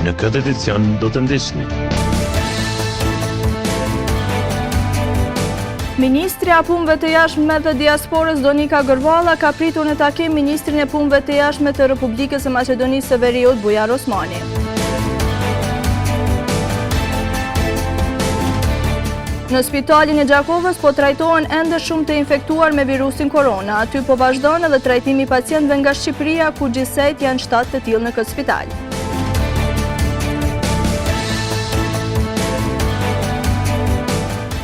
Në këtë edicion do të ndiqni. Ministrja e Punëve të Jashtme dhe Diasporës Donika Gërvalla ka pritur në takim Ministrin e Punëve të Jashtme të Republikës së Maqedonisë së Veriut, Bujar Osmani. Në spitalin e Gjakovës po trajtohen ende shumë të infektuar me virusin korona. Aty po vazhdon edhe trajtimi i pacientëve nga Shqipëria, ku gjithsejt janë 7 të tillë në këtë spital.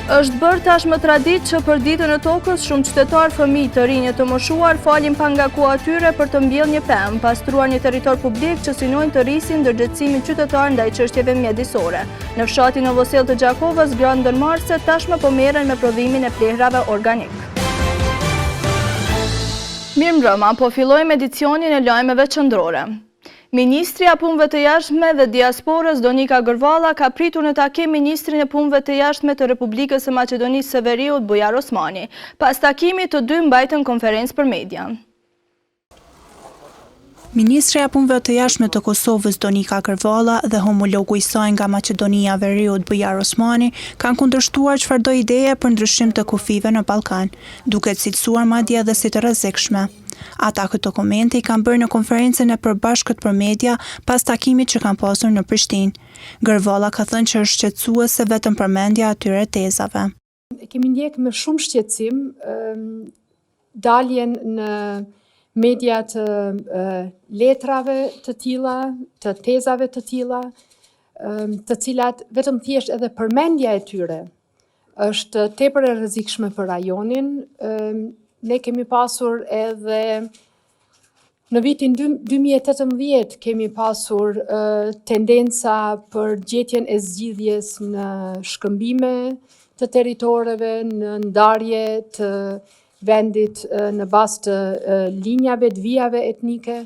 Është bërë tashmë traditë që për ditën e tokës, shumë qytetarë, fëmijë, të rinj e të moshuar falin pak nga koha e tyre për të mbjellë një pemë, pastruar një territor publik që synojnë të rrisin ndërgjegjësimin qytetar ndaj çështjeve mjedisore. Në fshatin Novosellë të Gjakovës, gratë ndërmarrëse tashmë po merren me prodhimin e plehrave organik. Mirëmbrëma, po fillojmë edicionin e lajmeve qendrore. Ministrja e Punëve të Jashtme dhe Diasporës, Donika Gërvalla, ka pritur në takim Ministrin e Punëve të Jashtme të Republikës së Maqedonisë së Veriut, Bujar Osmani. Pas takimit, të dy mbajtën konferencë për media. Ministrja e Punëve të Jashtme të Kosovës, Donika Gërvalla dhe homologu i saj nga Maqedonia e Veriut, Bujar Osmani, kanë kundërshtuar çfarëdo ideje për ndryshim të kufijve në Ballkan, duke cilësuar madje edhe si të rrezikshme. Ata këto komente i kanë bërë në konferencën e përbashkët për media pas takimit që kanë pasur në Prishtinë. Gërvalla ka thënë që është shqetësuese vetëm përmendja e atyre tezave. E kemi ndjek me shumë shqetësim daljen në media të letrave të tilla, të tezave të tilla, të cilat vetëm thjesht edhe përmendja e tyre është tepër e rrezikshme për rajonin. Ne kemi pasur edhe Në vitin 2018 kemi pasur tendenca për gjetjen e zgjidhjes në shkëmbime të territoreve, në ndarje të vendit në bazë të linjave, të vijave etnike.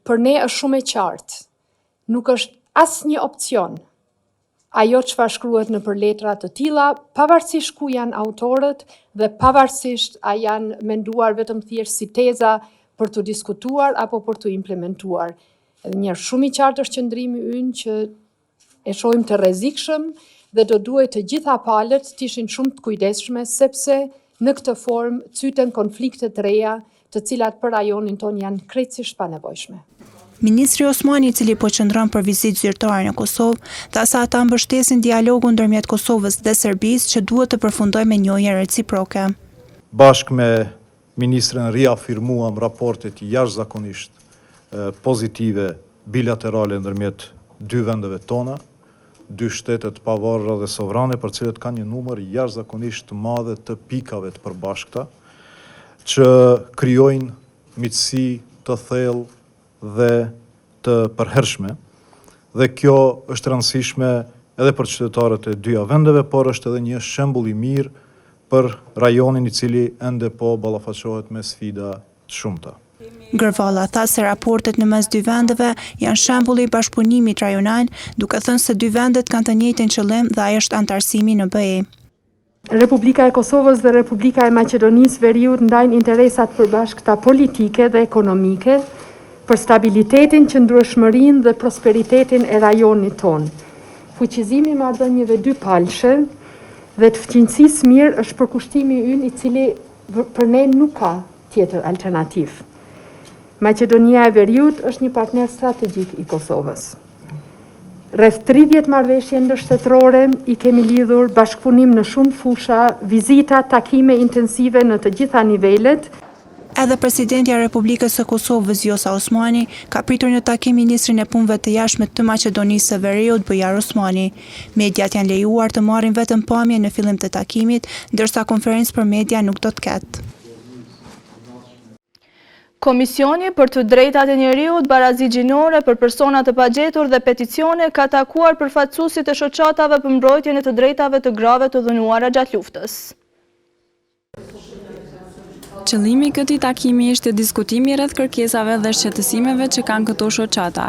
Për ne është shumë e qartë. Nuk është asnjë opcion ajo çfarë shkruhet nëpër letra të tilla, pavarësisht ku janë autorët dhe pavarësisht a janë menduar vetëm thjesht si teza për t'u diskutuar apo për t'u implementuar. Edhe një herë shumë i qartë është qëndrimi ynë që e shohim të rrezikshëm dhe do duhej të gjitha palët të ishin shumë të kujdesshme sepse në këtë formë cyten konflikte të reja të cilat për rajonin tonë janë krejtësisht të panevojshme. Ministri Osmani, i cili po qëndron për vizitë zyrtare në Kosovë, tha se ata mbështesin dialogun ndërmjet Kosovës dhe Serbisë që duhet të përfundojë me njohje reciproke. Bashkë me ministren riafirmuam raportet jashtëzakonisht pozitive bilaterale ndërmjet dy vendeve tona, dy shtete të pavarura dhe sovrane për të cilët kanë një numër jashtëzakonisht të madhe të pikave të përbashkëta që krijojnë miqësi të thellë dhe të përhershme dhe kjo është e rëndësishme edhe për qytetarët e dyja vendeve, por është edhe një shembull i mirë për rajonin i cili ende po ballafaqohet me sfida të shumta. Gërvalla tha se raportet në mes dy vendeve janë shembulli i bashkëpunimit rajonal, duke thënë se dy vendet kanë të njëjtin qëllim dhe ai është anëtarësimi në BE. Republika e Kosovës dhe Republika e Maqedonisë Veriut ndajnë interesa të përbashkëta politike dhe ekonomike për stabilitetin, qëndrueshmërinë dhe prosperitetin e rajonit tonë. Fuqizimi i marrëdhënieve dypalëshe dhe të fqinjësisë së mirë është përkushtimi ynë i cili për ne nuk ka tjetër alternativë. Maqedonia e Veriut është një partner strategjik i Kosovës. Rreth 30 marrëveshje ndërshtetërore i kemi lidhur, bashkëpunim në shumë fusha, vizita, takime intensive në të gjitha nivelet. Edhe presidentja e Republikës së Kosovës, Vjosa Osmani, ka pritur në takim ministrin e Punëve të Jashtme të Maqedonisë së Veriut, Bujar Osmani. Mediat janë lejuar të marrin vetëm pamje në fillim të takimit, ndërsa konferencë për media nuk do të ketë. Komisioni për të Drejtat e Njeriut, Barazi Gjinore për Persona të Pagjetur dhe Peticione ka takuar përfaqësuesit e shoqatave për mbrojtjen e të drejtave të grave të dhunuara gjatë luftës. Qëllimi i këtij takimi ishte diskutimi rreth kërkesave dhe shqetësimeve që kanë këto shoqata.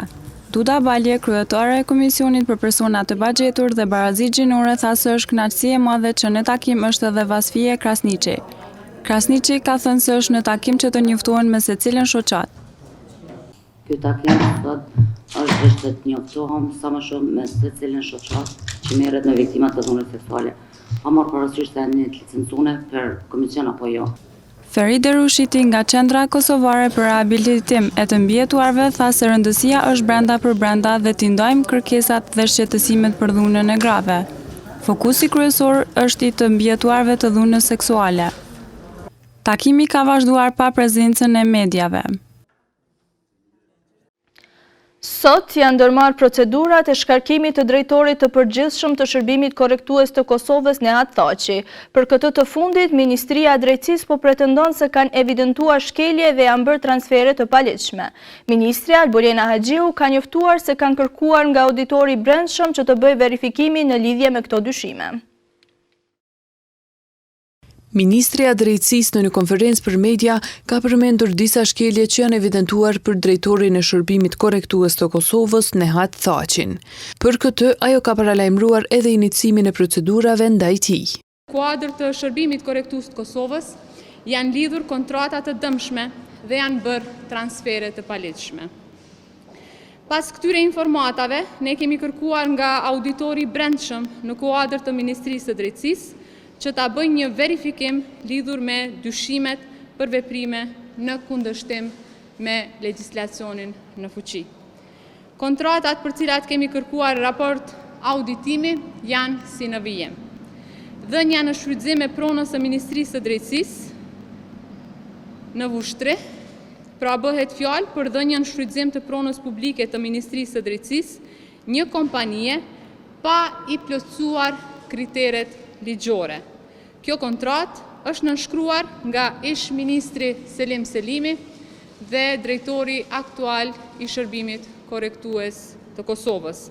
Duda Balje, kryetare e Komisionit për Persona të Pagjetur dhe Barazi Gjinore tha se është kënaqësi e madhe që në takim është edhe Vasfije Krasniqi. Krasniqi ka thënë se është në takim që të njoftohen me secilën shoqatë. Ky takim sot. Është veç të njoftohem sa më shumë me secilën shoqatë që merret me viktimat e dhunës seksuale, pa marrë parasysh se janë të licencume për komision apo jo. Feride Rushiti nga Qendra Kosovare për Rehabilitim e të Mbijetuarve tha se rëndësia është brenda për brenda dhe t'i ndajmë kërkesat dhe shqetësimet për dhunën e grave. Fokusi kryesor është i të mbijetuarve të dhunës seksuale. Takimi ka vazhduar pa prezencën e mediave. Sot janë ndërmarrë procedurat e shkarkimit të drejtorit të përgjithshëm të Shërbimit Korrektues të Kosovës, Nehat Thaçi. Për këtë të fundit, Ministria e Drejtësisë po pretendon se kanë evidentuar shkelje dhe janë bërë transfere të paligjshme. Ministrja Albulena Haxhiu ka njoftuar se kanë kërkuar nga auditori i brendshëm që të bëjë verifikimin në lidhje me këto dyshime. Ministrja e Drejtësisë në një konferencë për media ka përmendur disa shkelje që janë evidentuar për drejtorin e Shërbimit Korrektues të Kosovës, Nehat Thaçin. Për këtë, ajo ka paralajmëruar edhe inicimin e procedurave ndaj tij. Kuadër të Shërbimit Korrektues të Kosovës janë lidhur kontrata të dëmshme dhe janë bërë transfere të paligjshme. Pas këtyre informatave, ne kemi kërkuar nga auditori i brendshëm në kuadër të Ministrisë së Drejtësisë që ta bëjë një verifikim lidhur me dyshimet për veprime në kundërshtim me legjislacionin në fuqi. Kontratat për cilat kemi kërkuar raport auditimi janë si në vijim. Dhënia në shfrytëzim e pronës së Ministrisë së Drejtësisë në Vushtrri, pra bëhet fjalë për dhënien në shfrytëzim të pronës publike të Ministrisë së Drejtësisë, një kompanie pa i plotësuar kriteret ligjore. Kjo kontratë është nënshkruar nga ish-ministri Selim Selimi dhe drejtori aktual i Shërbimit Korrektues të Kosovës.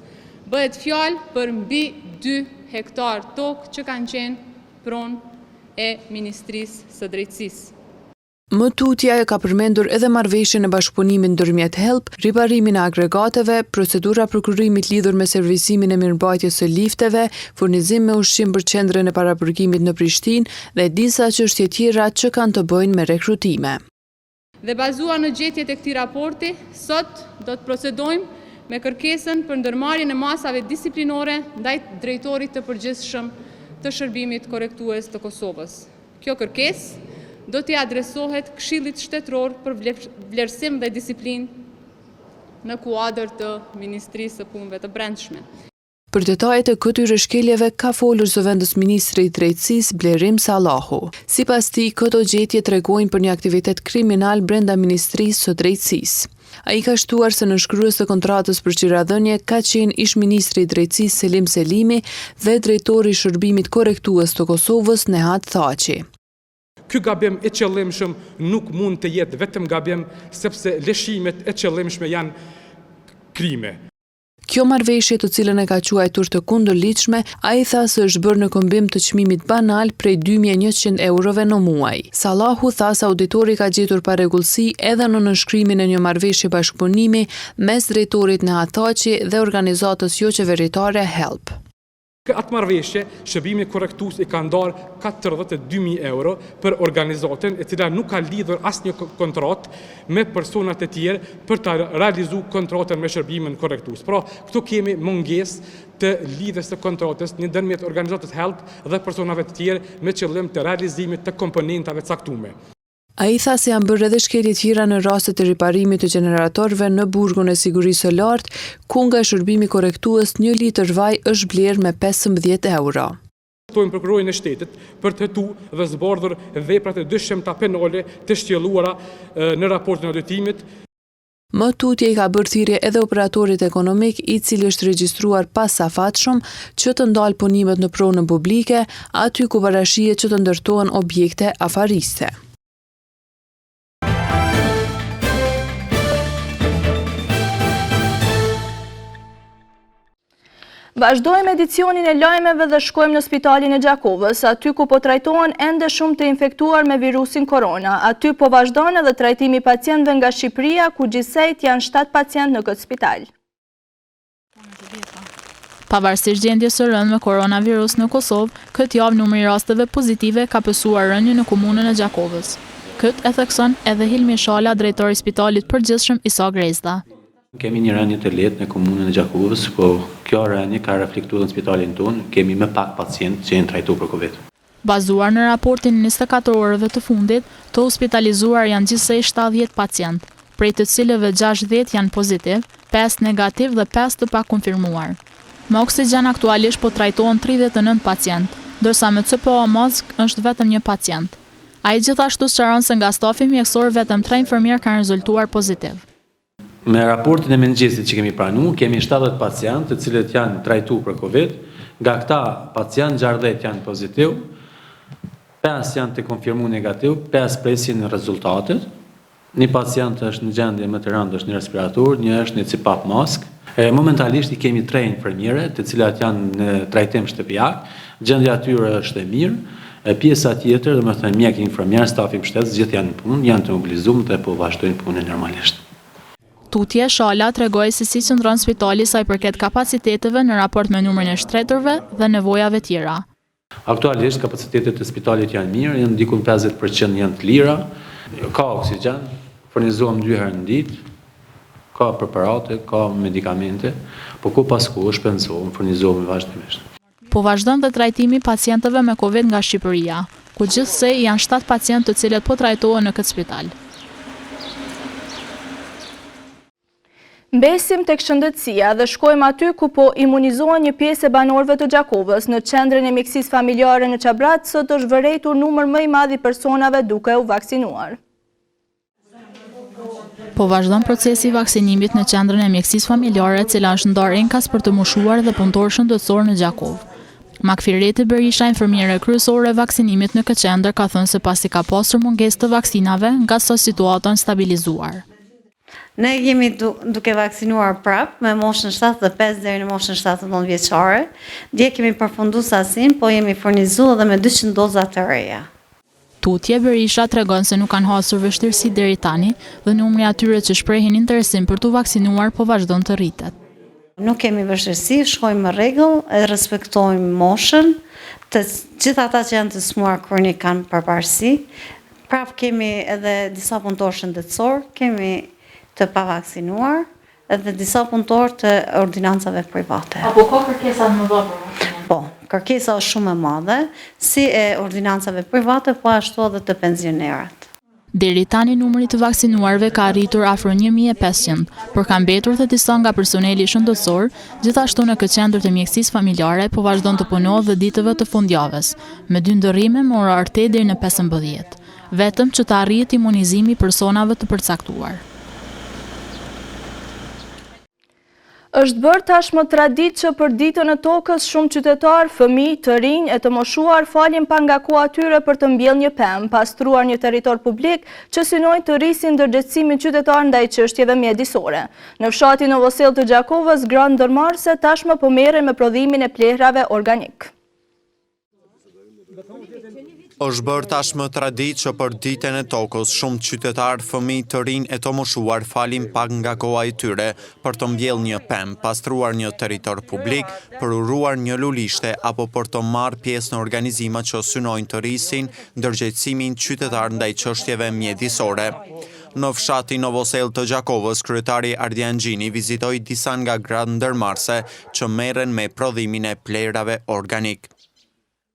Bëhet fjalë për mbi dy hektarë tokë që kanë qenë pronë e Ministrisë së Drejtësisë. Më tutje ajo ka përmendur edhe marrëveshjen e bashkëpunimit ndërmjet Help, riparimin e agregateve, procedura prokurimit lidhur me servisimin e mirëmbajtjes së lifteve, furnizim me ushqim për qendrën e paraburgimit në Prishtinë dhe disa çështje tjera që kanë të bëjnë me rekrutime. Dhe bazuar në gjetjet e këtij raporti, sot do të procedojmë me kërkesën për ndërmarrjen e masave disiplinore ndaj drejtorit të përgjithshëm të Shërbimit Korrektues të Kosovës. Kjo kërkesë do t'i adresohet Këshillit Shtetëror për Vlerësim dhe Disiplinë në kuadër të Ministrisë së Punëve të Brendshme. Për detajet e këtyre shkeljeve ka folur zëvendësministri i Drejtësisë, Blerim Sallahu. Sipas tij, këto gjetje tregojnë për një aktivitet kriminal brenda Ministrisë së Drejtësisë. Ai ka shtuar se nënshkrues të kontratës për qiradhënie ka qenë ish-ministri i Drejtësisë Selim Selimi dhe drejtori i Shërbimit Korrektues të Kosovës, Nehat Thaçi. Ky gabim i qëllimshëm nuk mund të jetë vetëm gabim, sepse lëshimet e qëllimshme janë krime. Kjo marrëveshje të cilën e ka quajtur të kundërligjshme, ai tha se është bërë në këmbim të çmimit banal prej 2100 eurove në muaj. Sallahu tha se auditori ka gjetur parregullsi edhe në nënshkrimin e një marrëveshje bashkëpunimi mes drejtorit Nehat Thaçi dhe organizatës joqeveritare Help. Atë marrëveshje, Shërbimi Korrektues i ka ndarë 42.000 euro për organizatën e cila nuk ka lidhur asnjë kontratë me personat e tjerë për ta realizu kontratën me shërbimin korrektues. Pra, këtu kemi mungesë të lidhjes së kontratës një ndërmjet organizatës Help dhe personave të tjerë me qëllim të realizimit të komponentave caktume. Ai tha se janë bërë edhe shkelje tjera në rastet e riparimit të gjeneratorëve në burgun e sigurisë së lartë, ku nga shërbimi korrektues një litër vaj është blerë me 15 euro. Ftojmë prokurorin e shtetit për të hetu dhe zbardhur veprat e dyshimta penale të shtjelluara në raportin e auditimit. Më tutje i ka bërë thirrje edhe operatorit ekonomik, i cili është regjistruar pasafatshëm, që të ndalë punimet në pronën publike, aty ku parashihet që të ndërtohen objekte afariste. Vazhdojmë edicionin e lajmeve dhe shkojmë në spitalin e Gjakovës, aty ku po trajtohen ende shumë të infektuar me virusin korona. Aty po vazhdon edhe trajtimi i pacientëve nga Shqipëria, ku gjithsejt janë 7 pacientë në këtë spital. Pavarësisht gjendjes së rëndë me koronavirus në Kosovë, këtë javë numri i rasteve pozitive ka pësuar rënie në komunën e Gjakovës. Këtë e thekson edhe Hilmi Shala, drejtor i Spitalit Përgjithshëm Isa Grezda. Kemi një rënie të lehtë në komunën e Gjakovës, po kjo rënie ka reflektuar edhe në spitalin tonë, kemi më pak pacientë që janë trajtuar për Covid. Bazuar në raportin e 24 orëve të fundit, të hospitalizuar janë gjithsej 70 pacientë, prej të cilëve 60 janë pozitiv, 5 negativ dhe 5 të pakonfirmuar. Me oksigjen aktualisht po trajtohen 39 pacientë, ndërsa me CPA maskë është vetëm një pacient. Ai gjithashtu sqaron se nga stafi mjekësor vetëm 3 infermierë kanë rezultuar pozitiv. Me raportin e mëngjesit që kemi pranu, kemi 70 pacientë të cilët janë trajtu për Covid. Nga këta pacientë, 60 janë pozitiv, 5 janë të konfirmu negativ, 5 presin rezultatet. Një pacient është në gjendje më të rëndë, është në respirator, një është në CPAP mask. E, momentalisht i kemi tre infermiere, të cilat janë në trajtim shtëpiak. Gjendja e tyre është e mirë. E pjesa tjetër, domethënë mjek, infermier, stafi mbështetës, gjithë janë në punë, janë të mobilizuar dhe po vazhdojnë punën normalisht. Tutje, Shala tregoi se si qëndron spitali sa i përket kapaciteteve në raport me numrin e shtretërve dhe nevojave tjera. Aktualisht kapacitetet e spitalit janë mirë, janë diku 50% janë të lira, ka oksigjen, furnizohem dy herë në ditë, ka preparate, ka medikamente, po kohë pas kohe shpenzohem, furnizohem vazhdimisht. Po vazhdon dhe trajtimi i pacientëve me Covid nga Shqipëria, ku gjithsej janë 7 pacientë të cilët po trajtohen në këtë spital. Mbesim tek shëndetësia dhe shkojmë aty ku po imunizohen një pjesë e banorëve të Gjakovës. Në qendrën e mjekësisë familjare në Çabrat, sot është vërejtur numër më i madh i personave duke u vaksinuar. Po vazhdon procesi i vaksinimit në qendrën e mjekësisë familjare, e cila është ndarë enkas për të moshuar dhe punëtorë shëndetësor në Gjakovë. Makfirete Berisha, infermiere kryesore e vaksinimit në këtë qendër, ka thënë se pasi ka pasur mungesë të vaksinave, nga sot situata është stabilizuar. Ne jemi duke vaksinuar prap me moshën 75 deri në moshën 79 vjeçare. Dje kemi përfundu sasinë, po jemi furnizu edhe me 200 doza të reja. Tutje, Berisha tregon se nuk kanë hasur vështirësi deri tani dhe numri i atyre që shprehin interesim për t'u vaksinuar po vazhdon të rritet. Nuk kemi vështirësi, shkojmë me rregull, e respektojmë moshën, të gjithë ata që janë të sëmurë kronik kanë përparësi. Prapë kemi edhe disa punëtorë shëndetësorë, kemi të pavaksinuar, Edhe disa punëtorë të ordinancave private. Apo ka kërkesa të mëdha për vaksinim? Po, kërkesa është shumë e madhe, si e ordinancave private, po ashtu edhe të penzionerët. Deri tani numri i të vaksinuarve ka arritur afro 1500, por ka mbetur dhe disa nga personeli shëndetësor, gjithashtu në këtë qendër të mjekësisë familjare po vazhdon të punohet dhe ditëve të fundjavës, me dy ndërrime me orar 8 deri në 15. Vetëm që të arrihet imunizimi i personave të përcaktuar. Është bërë tashmë traditë që për ditën e tokës shumë qytetarë, fëmijë, të rinj e të moshuar falin pak nga koha e tyre për të mbjellë një pemë, pastruar një territor publik që synojnë të rrisin ndërgjegjësimin qytetar ndaj çështjeve mjedisore. Në fshatin Novosellë të Gjakovës, gratë ndërmarrëse tashmë po merren me prodhimin e plehrave organikë. Është bërë tashmë traditë që për ditën e tokës, shumë qytetarë, fëmijë, të rinj e të moshuar falin pak nga koha e tyre për të mbjellë një pemë, pastruar një territor publik, përuruar një lulishte apo për të marrë pjesë në organizime që synojnë të rrisin ndërgjegjësimin qytetar ndaj çështjeve mjedisore. Në fshatin Novosellë të Gjakovës, kryetari Ardian Gjini vizitoi disa nga gratë ndërmarrëse që merren me prodhimin e plehrave organik.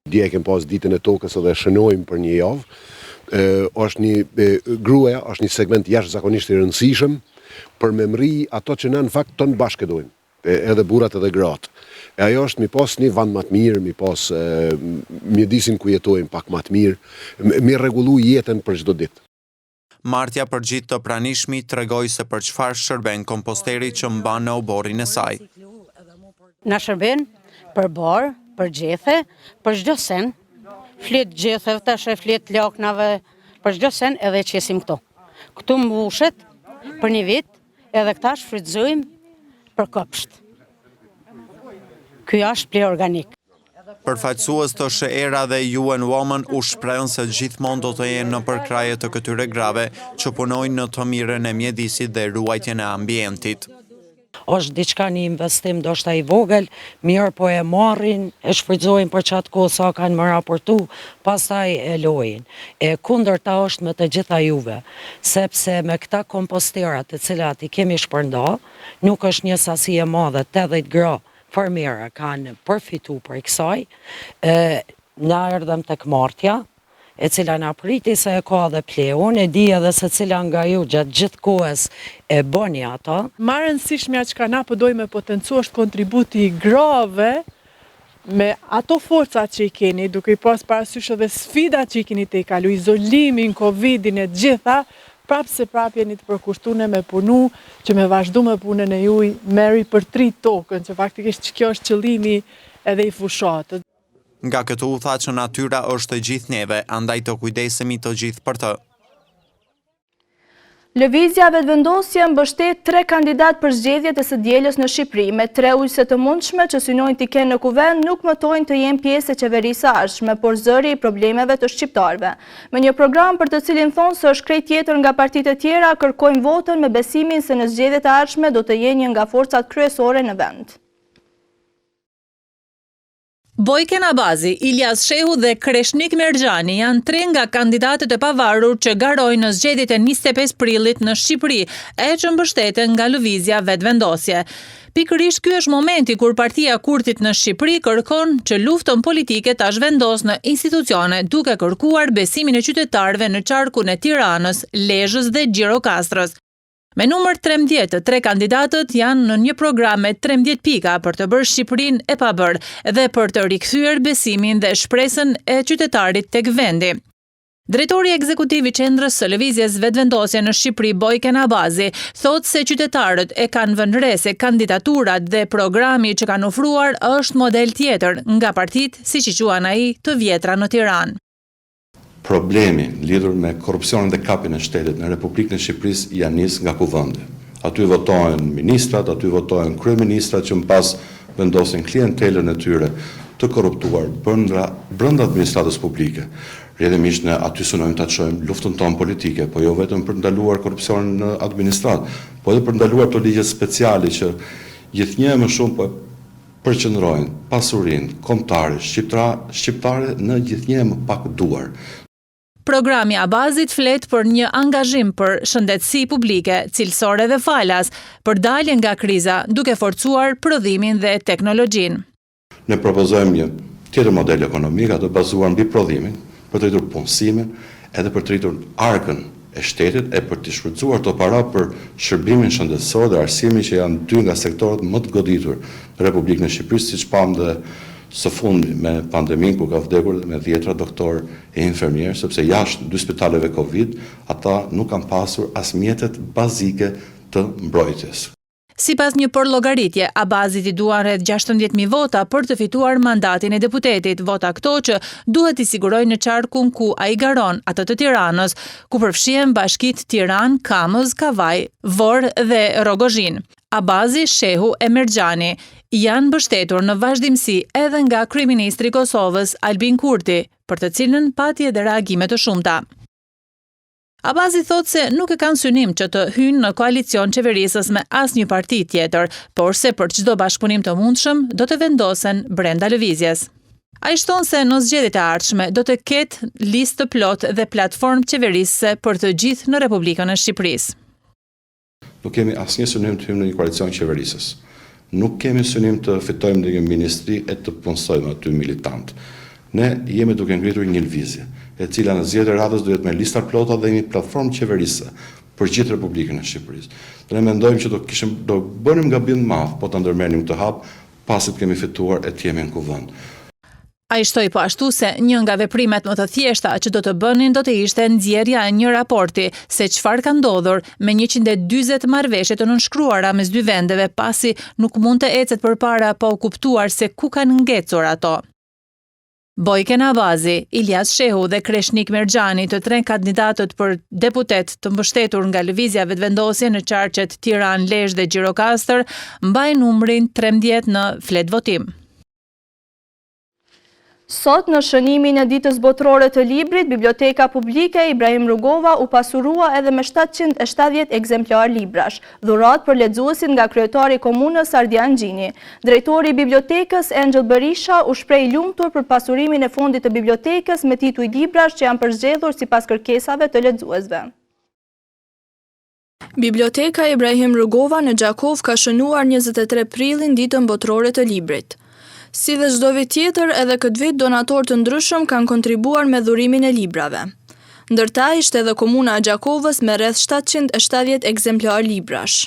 Dje e kem pas ditën e tokës edhe e shënojmë për një javë. Është një gruaja është një segment jashtëzakonisht i rëndësishëm për me mrri ato që na në fakt tonë bashkë e dojmë, edhe burrat edhe gratë. E ajo është mi pas një vend ma të mirë, mi pas mjedisin ku jetojmë pak ma të mirë, mi rregullu jetën për çdo ditë. Martja për gjithë të pranishmit tregoi se për çfarë shërben komposteri që mban në oborrin e saj. Na shërben për bar, për gjethe, për çdo sen, fletë gjetheve, tash e fletë laknave, për çdo sen edhe e qesim këtu. Këtu mbushet për një vit edhe këta shfrytëzojmë për kopsht. Ky është pleh organik. Përfaqësues të SHERA dhe UN Women u shprehën se gjithmonë do të jenë në përkrahje të këtyre grave që punojnë në të mirën e mjedisit dhe ruajtjen e ambientit. Është diçka një investim ndoshta i vogël, mirëpo e marrin, e shfrytëzojnë për qatë kohë sa kanë me raportu, pastaj e lojnë. E kundërta është me të gjitha juve, sepse me këta kompostera të cilat i kemi shpërnda, nuk është një sasi e madhe, 80 gra fermere kanë përfitu prej kësaj, e, na erdhëm tek Martja, e cila na priti se e ka dhe plehun, e di edhe secila nga ju gjatë gjithë kohës e bëni ato. Ma rëndësishmja çka na po dojmë me potencu është kontributi i grave me ato forca që i keni, duke i pas parasysh edhe sfidat që i keni tejkalu, izolimin, covidin e gjitha, prapë se prapë jeni të përkushtune me punu, që me vazhdu me punën e juj, me ripërtri tokën, që faktikisht që kjo është qëllimi edhe i fushatës. Nga këtu u tha që natyra është e gjithë neve, andaj të kujdesemi të gjithë për të. Lëvizja Vetëvendosje mbështet tre kandidatë për zgjedhjet e së dielës në Shqipëri, me tre ulëse të mundshme që synojnë t'i kenë në kuvend, nuk mëtojnë të jenë pjesë e qeverisë së ardhshme, por zëri i problemeve të shqiptarëve. Me një program për të cilin thonë se është krejt tjetër nga partitë e tjera, kërkojnë votën me besimin se në zgjedhjet e ardhshme do të jenë një nga forcat kryesore në vend. Bojken Abazi, Iljaz Shehu dhe Kreshnik Merxhani janë tre nga kandidatët e pavarur që garojnë në zgjedhjet e 25 prillit në Shqipëri e që mbështeten nga Lëvizja Vetëvendosje. Pikërisht ky është momenti kur partia e Kurtit në Shqipëri kërkon që luftën politike ta zhvendosë në institucione duke kërkuar besimin e qytetarëve në qarkun e Tiranës, Lezhës dhe Gjirokastrës. Me numër 13, të tre kandidatët janë në një program me 13 pika për të bërë Shqipërinë e pabërë dhe për të rikthyer besimin dhe shpresën e qytetarit tek vendi. Drejtori ekzekutiv i Qendrës së Lëvizjes Vetëvendosje në Shqipëri, Bojken Abazi, thotë se qytetarët e kanë vënë re se kandidaturat dhe programi që kanë ofruar është model tjetër nga partitë, siç i quan ai, të vjetra në Tiranë. Problemi lidhur me korrupsionin dhe kapjen e shtetit në Republikën e Shqipërisë ja nis nga Kuvendi. Aty votohen ministrat, aty votohen kryeministrat që më pas vendosin klientelën e tyre të korruptuar brenda brenda administratës publike. Rrjedhimisht ne aty synojmë ta çojmë luftën tonë politike, po jo vetëm për të ndaluar korrupsionin në administratë, po edhe për të ndaluar këto ligjet speciale që gjithnjë e më shumë po e përqendrojnë pasurinë kombëtare shqiptare në gjithnjë e më pak duar. Programi i Abazit flet për një angazhim për shëndetësi publike, cilësore dhe falas, për daljen nga kriza, duke forcuar prodhimin dhe teknologjinë. Ne propozojmë një tjetër model ekonomik, atë bazuar mbi prodhimin, për të rritur punësimin, edhe për të rritur arkën e shtetit e për t'i shfrytëzuar këto para për shërbimin shëndetësor dhe arsimin që janë dy nga sektorët më të goditur në Republikën e Shqipërisë, siç pamë dhe së fundmi me pandeminë ku ka vdekur dhe me dhjetra doktorë e infermierë, sepse jashtë dy spitaleve Covid ata nuk kanë pasur as mjetet bazike të mbrojtjes. Sipas një përllogaritje, Abazit i duan rreth 16.000 vota për të fituar mandatin e deputetit, vota këto që duhet t'i sigurojë në qarkun ku ai garon, atë të Tiranës, ku përfshihen bashkitë Tiranë, Kamëz, Kavajë, Vorë dhe Rrogozhinë. Abazi, Shehu e Merxhani janë mbështetur në vazhdimësi edhe nga kryeministri i Kosovës, Albin Kurti, për të cilën pati edhe reagime të shumta. Abazi thotë se nuk e kanë synim që të hyjnë në koalicion qeverisës me asnjë parti tjetër, por se për çdo bashkëpunim të mundshëm do të vendosen brenda lëvizjes. Ai shton se në zgjedhjet e ardhshme do të ketë listë të plotë dhe platformë qeverisëse për të gjithë në Republikën e Shqipërisë. Nuk kemi asnjë synim të hyjmë në një koalicion qeverisës. Nuk kemi synim të fitojmë ndonjë ministri e të punësojmë aty militantë. Ne jemi duke ngritur një lëvizje, e cila në zgjedhjet e radhës do jetë me lista të plota dhe një platformë qeverisëse për gjithë Republikën e Shqipërisë. Dhe ne mendojmë që do kishim do bënim gabim të madh po ta ndërmerrnim këtë hap pasi të kemi fituar e të jemi në Kuvend. Ai shtoi po ashtu se një nga veprimet më të thjeshta që do të bënin do të ishte nxjerrja e një raporti se çfarë ka ndodhur me 140 marrëveshje të nënshkruara mes dy vendeve pasi nuk mund të ecet përpara pa u kuptuar se ku kanë ngecur ato. Bojken Abazi, Iljaz Shehu dhe Kreshnik Merxhani, të tre kandidatët për deputetë të mbështetur nga Lëvizja Vetëvendosje në qarqet Tiranë, Lezhë dhe Gjirokastër, mbajnë numrin 13 në fletëvotim. Sot, në shënimin e Ditës Botërore të Librit, Biblioteka Publike Ibrahim Rugova u pasurua edhe me 770 ekzemplarë librash, dhuratë për lexuesit nga kryetari i komunës Ardian Gjini. Drejtori i bibliotekës, Engjëll Berisha, u shpreh i lumtur për pasurimin e fondit të bibliotekës me tituj librash që janë përzgjedhur sipas kërkesave të lexuesve. Biblioteka Ibrahim Rugova në Gjakovë ka shënuar 23 prillin Ditën Botërore të Librit. Si dhe çdo vit tjetër, edhe këtë vit donatorë të ndryshëm kanë kontribuar me dhurimin e librave. Ndër ta ishte edhe komuna e Gjakovës me rreth 770 ekzemplarë librash.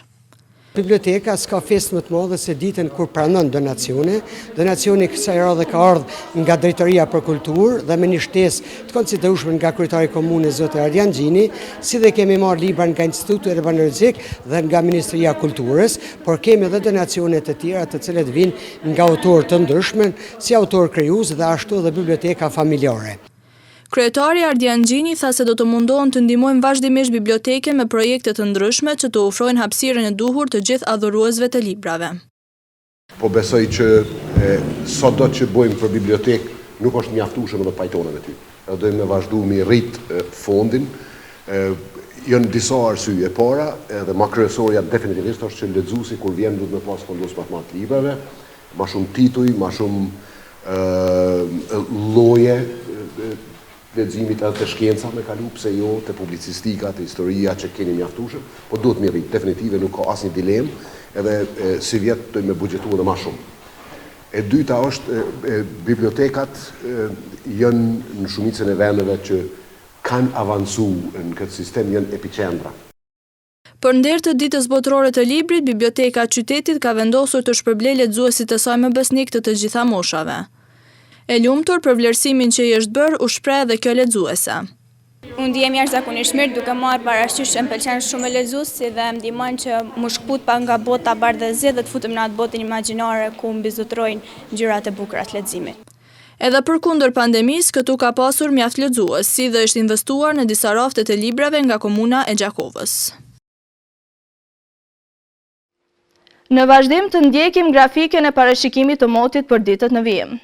Biblioteka s'ka festë më të madhe se ditën kur pranon donacione. Donacioni kësaj radhe ka ardhë nga Drejtoria për Kulturë dhe me një shtesë të konsiderueshme nga kryetari i komunës zoti Ardian Gjini, si dhe kemi marrë libra nga Instituti Albanologjik dhe nga Ministria e Kulturës, por kemi edhe donacione të tjera të cilët vijnë nga autorë të ndryshëm, si autorë krijues dhe ashtu edhe biblioteka familjare. Kryetari Ardian Gjini tha se do të mundohen të ndihmojnë vazhdimisht bibliotekën me projekte të ndryshme që të ofrojnë hapësirën e duhur të gjithë adhuruesve të librave. Po besoj që sado që bojmë për bibliotekë nuk është mjaftueshëm edhe pajtona me ty. Edhe dojmë me vazhdu me rrit fondin. Janë disa arsye. E para, edhe ma kryesorja definitivisht është që lexuesi kur vjen duhet me pas fundosë ma të madh të librave, Ma shumë tituj, ma shumë lloje leximit edhe te shkenca me kalu, pse jo, te publicistika, te historia që keni mjaftueshëm, po duhet mi rrit, definitive nuk ka asnjë dilemë, edhe sivjet dojmë me buxhetu edhe ma shumë. E dyta është, bibliotekat janë në shumicën e vendeve që kanë avancu në këtë sistem, janë epiqendra. Për nder të Ditës Botërore të Librit, Biblioteka e qytetit ka vendosur të shpërblejë lexuesit e saj më besnikë të të gjitha moshave. E lumtur për vlerësimin që i është bërë, u shpreh edhe kjo lexuese. Unë ndihem jashtëzakonisht mirë duke marrë parasysh që më pëlqen shumë me lexu si dhe më ndihmon që m'u shkëput pak nga bota bardhë e zi dhe të futem në atë botën imagjinare ku mbizotërojnë ngjyrat e bukura të leximit. Edhe përkundër pandemisë, këtu ka pasur mjaft lexues, si dhe është investuar në disa rafte të librave nga komuna e Gjakovës. Në vazhdim të ndjekim grafikën e parashikimit të motit për ditët në vijim.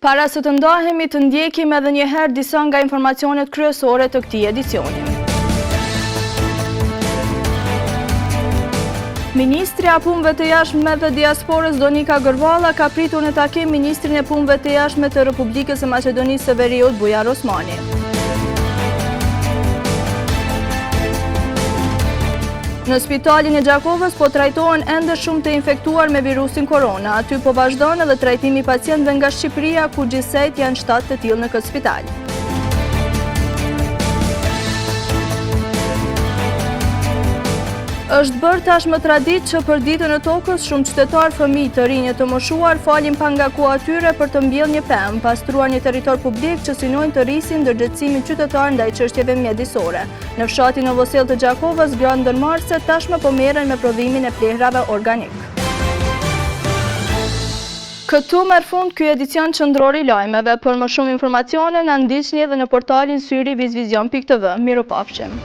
Para se të ndahemi të ndjekim edhe një herë disa nga informacionet kryesore të këtij edicioni. Ministrja e Punëve të Jashtme dhe Diasporës Donika Gërvalla ka pritur në takim Ministrin e Punëve të Jashtme të Republikës së Maqedonisë së Veriut, Bujar Osmani. Në spitalin e Gjakovës po trajtohen ende shumë të infektuar me virusin korona. Aty po vazhdon edhe trajtimi i pacientëve nga Shqipëria, ku gjithsejt janë 7 të tillë në këtë spital. Është bërë tashmë traditë që për ditën e tokës, shumë qytetarë, fëmijë, të rinj e të moshuar falin pak nga koha e tyre për të mbjellë një pemë, pastruar një territor publik që synojnë të rrisin ndërgjegjësimin qytetar ndaj çështjeve mjedisore. Në fshatin Novosellë të Gjakovës, gratë ndërmarrëse tashmë po merren me prodhimin e plehrave organik. Këtu merr fund ky edicion qendror i lajmeve. Për më shumë informacione na ndiqni edhe në portalin syri vizvizion.tv. Mirupafshim!